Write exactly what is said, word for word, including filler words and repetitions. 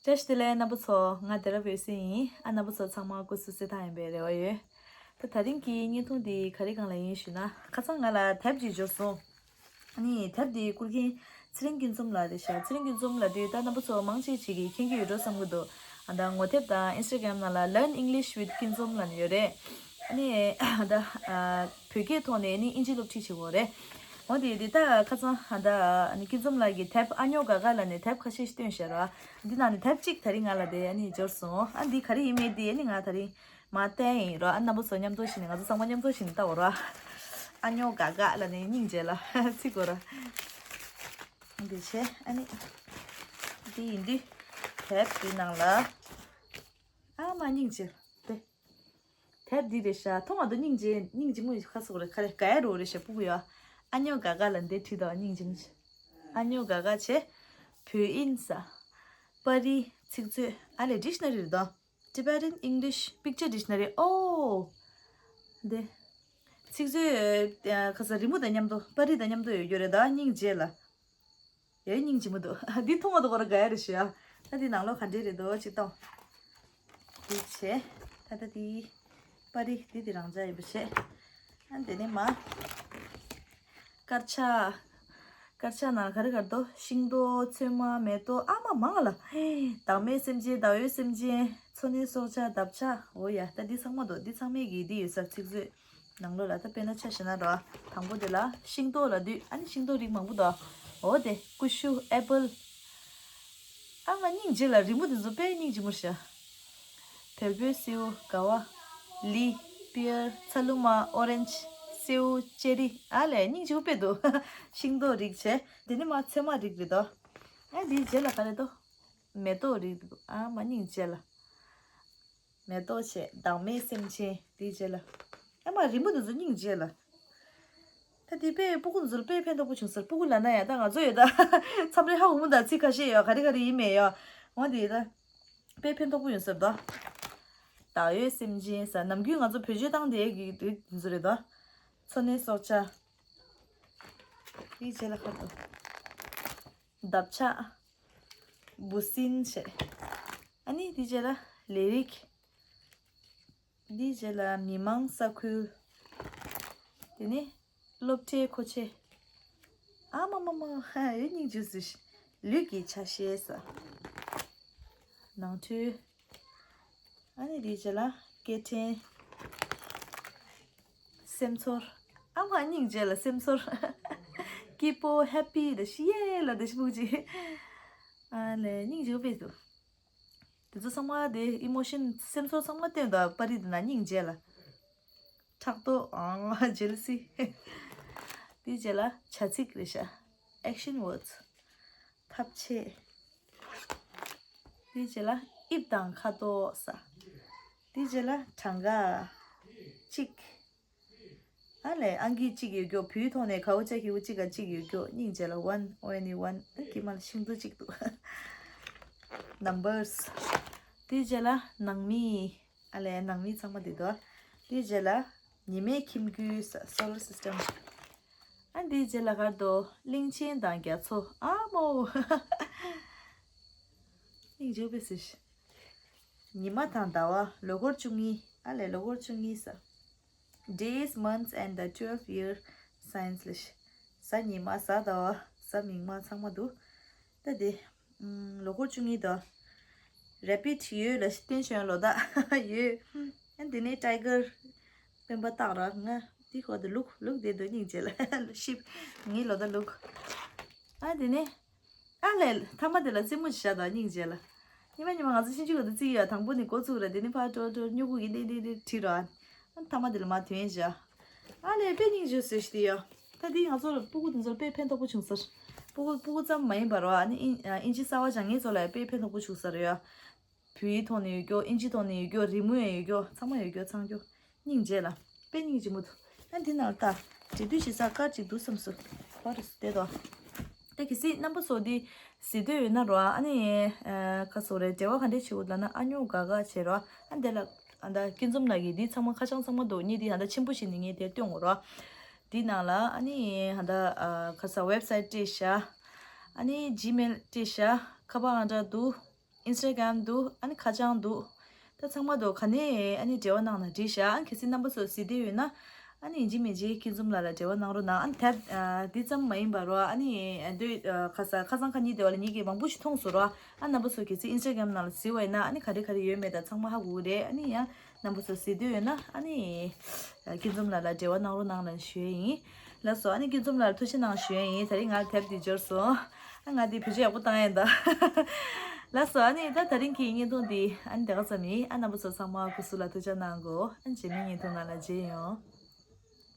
བཀྲ་ཤིས་བདེ་ལེགས་རྣམ་པ་ཚོ། ང་བདེ་རབ་འོད་ཟེར་ཡིན། ཨ་རྣམ་པ་ཚོ་ཚང་མ་སྐུ་གཟུགས་གསལ་ཐང་ཡིན་པའི་རེ་བ་ཡོད། ད་དེ་རིང་གི་བརྙན་ཐུང་འདི་ག་རེ་སྒང་ལ་ཡིན་ཞུ་ན། ཁ་སང་ང་ལ་དེབ་ཅིག་འབྱོར་སོང་། ཨ་ནི་དེབ་འདི་བསྐུར་མཁན་ཚེ་རིང་སྐྱིད་འཛོམས་ལགས་རེད་ཤག་ཚེ་རིང་སྐྱིད་འཛོམས་ལགས་འདི་ད་རྣམ་པ་ཚོ་མང་ཆེ་ཅིག་གིས་མཁྱེན་གྱི་ཡོད་འགྲོ་བསམ་གྱི་འདུག་ཨ་ད་ངོ་དེབ་དང་Instagram་ནང་ལ་Learn English with Kinzom་ལབ་ནས་ཡོད་རེད། ཨ་ནི་ད་ཨ་བོད་སྐད་ཐོག་ནས་ནི་ཨིན་ཇི་སློབ་ཁྲིད་བྱེད་ཀྱི་ཡོད་རེད། འོ་དེ་དེ་ད་ཁ་སང་ཨ་ད་ཨ་ནི་སྐྱིད་འཛོམས་ལགས་ཀྱིས་དེབ་ཨ་ཉོ་ག་ག་ལབ་ནས་དེབ་ཁ་ཤས་ཤིག་བཏོན་བཞག་ར། འདི་ནང་ནས་དེབ་གཅིག་དེ་རིང་ང་ལ་དེ་ཨ་ནི་འབྱོར་སོང་། ཨ་འདི་ག་རེ་ཡིན་མིན་དེ་ཨ་ནི་ང་དེ་རིང་མར་བལྟས་ཡིན་ར། ཨ་རྣམ་པ་ཚོ་མཉམ་དུ་ཞིག་ནས་ང་ཚོ་ཚང་མ་མཉམ་དུ་ཞིག་ནས་ལྟ་འོ་ར། ཨ་ཉོ་ག་ག་ལབ་ནས་སྙིང་རྗེ་ལ་ཚིག་གོ་ར། འདི་བྱས་ཨ་ནི་འདི་ཡིན་དུས་དེབ་འདི་ནང་ལ་ཨ་མ་སྙིང་རྗེ་དེ། དེབ་འདི་རེད་ཤག་མཐོང་བ་དང་སྙིང་རྗེ་སྙིང་རྗེ་མོ་ཁ་སོག་རེད། ཁ་རེ་ག་ཡ་རོ་རེད་ཤག་སྤུ་གུ་ཡ། ཨ་ཉོ་ག་ག་ལབ་འདི་བྲིས་དང་སྙིང་རྗེ་མོ་ཆེ། ཨ་ཉོ་ག་ག་བྱས། བོད་ཡིག་ས། པར་རིས་ཚིག་མཛོད་ཨ་ལས་dictionary་རེད་དོ། Tibetan English Picture Dictionary ཨོ། འདི། ཚིག་མཛོད་ཨ་ཁ་ས་རི་མོ་དང་མཉམ་དུ་པར་རིས་དང་མཉམ་དུ་ཡོད་རྒྱུ་རེད་དོ་སྙིང་རྗེ་ལ། ཡའི་སྙིང་རྗེ་མོ་འདུག་འདི་མཐོང་བ་དང་ཁོ་རང་དགའ་ཡ་རེད་ཤག་ད་འདི་ནང་ལོགས་ག་འདྲས་རེད་འདུག་ཅིག་ལྟོས། འདི་བྱས། ད་ལྟ་འདི་པར་རིས་འདི་འདི་རང་འཇགས་ཡིན་པ་བྱས། ཨ་འདི་ནས་མ། དཀར་ཆག་དཀར་ཆག་ནང་ག་རེ་ག་རེ་འདུག་ཤིང་ཏོག་ཚོད་མ་མེ་ཏོག་ཨ་མ་མང་ལ། བདག་མེད་སེམས་ཅན་བདག་ཡོད་སེམས་ཅན་མཚོ་སྣོད་སྲོག་ཆགས་འདབ་ཆགས་འོ་ཡ་ད་འདི་ཚང་མ་འདུག་འདི་ཚང་མས་ཀྱི་འདི་ཡོད་སར་ཚིག་མཛོད། ནང་ལོགས་ལ་ད་དཔེར་ན་ཆ་བཞག་ན་ར། དང་པོ་དེ་ལ་ཤིང་ཏོག་ལབ་དུས་ཨ་ནི་ཤིང་ཏོག་རིགས་མང་པོ་འདུག་འོ་དེ་ཀུ་ཤུ་ཨེ་པལ། ཨ་མ་སྙིང་རྗེ་ལ་རི་མོ་དེ་ཚོ་དཔེ་སྙིང་རྗེ་མོ་ཤ། བལ་པོའི་སེའུ་དགའ་བ། ལི། པི་ཡར་ཚ་ལུ་མ་ཨོ་རེན་ཇི་སེའུ་ཅེ་རི་ཨ་ལས་སྙིང་རྗེ་པོ་དཔེ་འདུག་ཤིང་ཏོག་རིགས་བྱས་དེ་ནི་མ་ཚོད་མ་རིགས་རེད་དོ། ཨ་དེའི་རྗེས་ལ་ག་རེ་འདུག་མེ་ཏོག་རིགས་འདུག་ཨ་མ་སྙིང་རྗེ་ལ། མེ་ཏོག་བྱས་བདག་མེད་སེམས་ཅན་དེའི་རྗེས་ལ། ཨ་མ་རི་མོ་དེ་ཚོ་སྙིང་རྗེ་ལ། ད་དེ་དཔེ་སྤུ་གུ་ཚོ་ལ་དཔེ་ཕན་ཐོགས་པོ་བྱུང་ཟེར་སྤུ་གུ་ལ་ན་ཡ་ད་ང་ཚོ་ཡོད་ད། མཚམས་རེ་ཧ་གོ་མོ་ད་ཚིག་ཁ་ཤས་ཡོད་ག་རེ་ག་རེ་ཡིན་མེད་ཡོད། འོ་དེ་ད། དཔེ་ཕན་ཐོགས་པོ་ཡོད་ཟེར་ད། བདག་ཡོད་སེམས་ཅན་ཟེར་ནམ་རྒྱུན་ང་ཚོ་བེད་སྤྱོད་བཏང་དེ་གི་རིགས་དེ་ཚོ་རེད་ད། མཚོ་སྣོད་སྲོག་ཆགས། དེའི་རྗེས་ལ་ཁ་ཏོ། འདབ་ཆགས། འབུ་སྲིན་བྱས། ཨ་ནི་དེའི་རྗེས་ལ་ལས་རིགས། འདིའི་རྗེས་ལ་མི་མང་ས་ཁུལ། དེ་ནས་སློབ་གྲྭའི་མཁོ་ཆས། ཨ་མ་མ་མ་ཧ་ཡོད་སྙིང་རྗེ་ཟིག་ལུས་ཀྱི་ཆ་ཤས་ས། ནང་ཁྲོལ། ཨ་ནི་དེའི་རྗེས་ལ་སྐད་འཕྲིན། སེམས་ཚོར། ཨ་མ་སྙིང་རྗེ་ལ་སེམས་ཚོར། སྐྱིད་པོ་ཧེ་པི་ལ་ཤི་ཡེ་ལ་དེ་ཤི་ཕུག་ཅིག་ཨ་ལས་སྙིང་རྗེ་པོ་དཔེ་འདུག་དེ་ཚོ་ཚང་མ་དེ་ཨི་མོ་ཤན་སེམས་ཚོར་ཚང་མ་བསྟན་འདུག་པར་རིས་དེ་ན་སྙིང་རྗེ་ལ། ཕྲག་དོག་ཨང་ཇེ་ལ་སི། དེའི་རྗེས་ལ་བྱ་ཚིག་རེད་ཤག action words། ཐབས་ཆེ། དེའི་རྗེས་ལ་དབྱིབས་དང་ཁ་དོག་ས། དེའི་རྗེས་ལ་གྲངས་ཀ་གཅིག་ཨ་ལས་ཨང་ཀི་གཅིག་ཡོད་རྒྱུ་བོད་ཐོག་ནས་གའུ་ཅ་ཧིའུ་གཅིག་ག་གཅིག་ཡོད་རྒྱུ་སྙིང་རྗེ་ལ་one only one ཨ་ཀི་མ་ལ་ཤིང་ཏོག་གཅིག་འདུག numbers། དེའི་རྗེས་ལ་ནང་མི། ཨ་ལས་ནང་མི་ཚང་མ་འདི་དོ། དེའི་རྗེས་ལ་ཉི་མའི་ཁྱིམ་རྒྱུད་ས་solar system། ཨ་འདིའི་རྗེས་ལ་གར་དོ་གླིང་ཆེན་དང་རྒྱ་མཚོ་ཨ་མོ། སྙིང་རྗེ་པོ་ཟེར། ཉི་མ་དང་ཟླ་བ་ལོ་འཁོར་བཅུ་གཉིས་ཨ་ལས་ལོ་འཁོར་བཅུ་གཉིས་ས། Days, months and the twelve year signs ལ་ཤ། གཟའ་ཉི་མ་གཟའ་ཟླ་བ་གཟའ་མིག་དམར་ཚང་མ་འདུག་ད་དེ། ཨུམ། ལོ་འཁོར་བཅུ་གཉིས་དང་། Rabbit ཡོད་ལ་བསྟན་བྱོན་ལོ་ད་ཡོད། ཨ་དེ་ནས་Tiger སྤེན་པ་སྟག་ར་ང་དེ་ཁོ་དེ་ལུག་ལུག་དེ་དོ་སྙིང་རྗེ་ལ་ཤིབ་ངའི་ལོ་ད་ལུག་ཨ་དེ་ནས། ཨ་ལས་ཐ་མ་དེ་ལ་རྩེད་མོ་ཞིག་བྱ་དང་སྙིང་རྗེ་ལ། ཉི་མ་ཉི་མ་ང་ཚོ་ཤིང་ཆུ་ག་དུ་རྩེ་ཡ་དང་པོ་ནི་འགོ་ཚུགས་ར་དེ་ནི་ཕར་འགྲོ་འགྲོ་སྨྱུ་གུ་ཡིན་ཏེ་ཏེ་ཏེ་བྲིས་ར། ཨ་ཐ་མ་དེ་ལ་མ་དོན་བྱ། ཨ་ལས་དཔེ་སྙིང་རྗེ་བཟོས་ཤིག་དེ་ཡ། ད་དེ་ང་ཚོ་ལ་སྤུ་གུ་དེ་ཚོ་ལ་དཔེ་ཕན་ཐོགས་པོ་བྱུང་ཟེར། སྤུ་གུ་སྤུ་གུ་ཙམ་མ་ཡིན་པ་ར་ཨ་ནི་ཨིན་ཨིན་ཇི་གསར་བ་སྦྱང་མཁན་ཚོ་ལ་དཔེ་ཕན་ཐོགས་པོ་བྱུང་ཟེར་ཡ། བོད་ཡིག་ཐོག་ནས་ཡོད་རྒྱུ་ཨིན་ཇི་ཐོག་ནས་ཡོད་རྒྱུ་རི་མོ་ཡང་ཡོད་རྒྱུ་ཚང་མ་ཡོད་རྒྱུ་ཚང་རྒྱུ། སྙིང་རྗེ་ལ། དཔེ་སྙིང་རྗེ་མོ་འདུག་ཨ་འདི་ནང་ལ་ལྟ། འབྲི་དུས་ཞེ་ས་དཀར་ཅིག་འདུག་བསམ་སོང་། ཧོ་རེ་སུ་བལྟས་དོ། ད་གལ་སྲིད་རྣམ་པ་ཚོ་འདི་གཟིགས་འདོད་ཡོད་ན་རོ་ཨ་ནི། ཁ་སོ་རེ་འབྲེལ་བ་ག་འདྲས་བྱེད་དགོས་ལབ་ན་ཨ་ཉོ་ག་ག་བྱེད་རོ་ཨ་འདི་ལ། ཨ་ད་སྐྱིད་འཛོམས་ལགས་ཀྱིས་འདི་ཚང་མ་ཁ་བྱང་ཚང་མ་འདུག་ཉིད་འདི་ཨ་ད་ཆེན་པོ་ཞིག་ནི་ངས་དེར་སྟོན་དགོས་རོ། འདི་ནང་ལ་ཨ་ནི་ཨ་ད་ཁ་ས་website་སྤྲད་ཤག་ཨ་ནི་Gmail སྤྲད་ཤག་ཁ་པར་ཨ་འདྲ་འདུག་ཨིན་སི་ཊ་གྷ་རམ་འདུག་ཨ་ནི་ཁ་བྱང་འདུག་ད་ཚང་མ་དུ་ག་ནས་ཨ་ནི་འབྲེལ་བ་གནང་ན་འགྲིག་ཤག་ཨ་ནི་གལ་སྲིད་རྣམ་པ་ཚོ་གཟིགས་བསྡད་ཡོད་ན། ཨ་ནི་ཡིན་གཅིག་མིན་གཅིག་སྐྱིད་འཛོམས་ལགས་ལ་འབྲེལ་བ་གནང་རོགས་གནང་། ཨ་ནི་དེབ་ཨ་འདི་ཙམ་མ་ཡིན་པ་རོ། ཨ་ནི་ཨ་འདོད་ཨ་ཁ་ས་ཁ་སང་ཁ་ཉིན་དེ་བ་ལ་ཉིད་ཀྱིས་མང་པོ་ཞིག་མཐོང་སོང་རོ། ཨ་རྣམ་པ་ཚོ་གལ་སྲིད་ཨིན་སི་ཊ་གྷ་རམ་ནང་ལ་གཟིགས་པ་ཡིན་ན། ཨ་ནི་ག་རེ་ག་རེ་ཡོད་མེད་ད་ཚང་མ་ཧ་གོ་གི་རེད། ཨ་ནི་ཡང་རྣམ་པ་ཚོ་གཟིགས་འདོད་ཡོད་ན། ཨ་ནི་ཨ་སྐྱིད་འཛོམས་ལགས་ལ་འབྲེལ་བ་གནང་རོགས་གནང་ལབ་ཞུ་ཡས་ཡིན། ལགས་སོ། ཨ་ནི་སྐྱིད་འཛོམས་ལགས་ལ་ཐུགས་རྗེ་གནང་ཞུ་ཡས་ཡིན། ད་རིང་ང་དེབ་འདི་འབྱོར་སོང་། ཨ་ང་འདི་བེད་སྤྱོད་ཡག་པོ་བཏང་ཡས་ད། ལགས་སོ། ཨ་ནི་ད་ད་རིང་གི་བརྙན་ཐུང་འདི་ཨ་ནི་དེ་ག་ཙམ་ཡིན། ཨ་རྣམ་པ་ཚོ་ཚང་མ་སྐུ་གཟུགས་ལ་ཐུགས་ཅག་གནང་གོ། ཨ་ནི་རྗེས་མའི་བརྙན་ཐུང་ནང་ལ་མཇལ་ཡོང་།